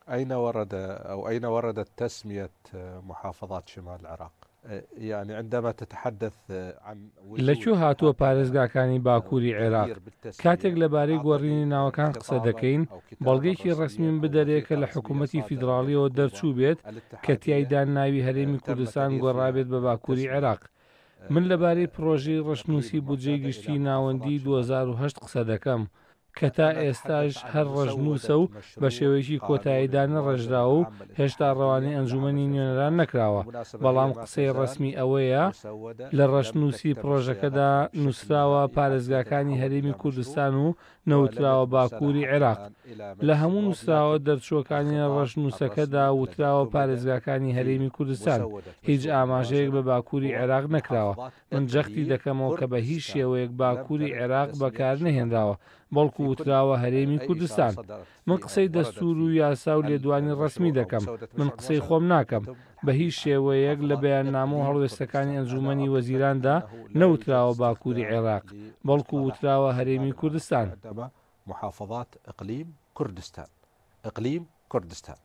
أين ورد أو أين وردت تسمية محافظات شمال العراق؟ يعني عندما تتحدث عن لە کوێ هاتووە پارێزگاکانی باکووری عێراق؟ کاتێک لەبارەی گۆڕینی ناوەکان قسە دەکەین، بەڵگەیەکی ڕەسمیم بدەرێ کە لە حکوومەتی فیدڕاڵییەوە دەرچووبێت کە تیایدا ناوی هەرێمی کوردستان گۆڕابێت بە باکووری عێراق. من لەبارەی پڕۆژەی ڕەشنووسی بودجەی گشتیی ناوەندیی 2008 قسە دەکەم کە تا ئێستاش هەر ڕەشنووسە و بە شێوەیەکی کۆتایی دانەڕێژراوە و هێشتا ڕەوانەی ئەنجوومەنی نوێنەران نەکراوە، بەڵام قسەی ڕەسمی ئەوەیە لە ڕەشنووسی پڕۆژەکەدا نووسراوە پارێزگاکانی هەرێمی کوردستان و نەوتراوە باکووری عێراق. لە هەموو نووسراوە دەرچووەکانی ڕەشنووسەکەدا وتراوە پارێزگاکانی هەرێمی کوردستان. هیچ ئاماژەیەک بە باکووری عێراق نەکراوە. من جەختی دەکەمەوە کە بە هیچ شێوەیەک باکووری عێراق بەکار نەهێنراوە، بەڵکو وتراوە هەرێمی کوردستان. من قسەی دەستوور و یاسا و لێدوانی ڕەسمی دەکەم، من قسەی خۆم ناکەم. بە هیچ شێوەیەک لە بەیاننامە و هەڵوێستەکانی ئەنجوومەنی وەزیراندا نەوتراوە باکووری عێراق، بەڵکو وتراوە هەرێمی کوردستان. محافظات اقلیم کردستان اقلیم کردستان.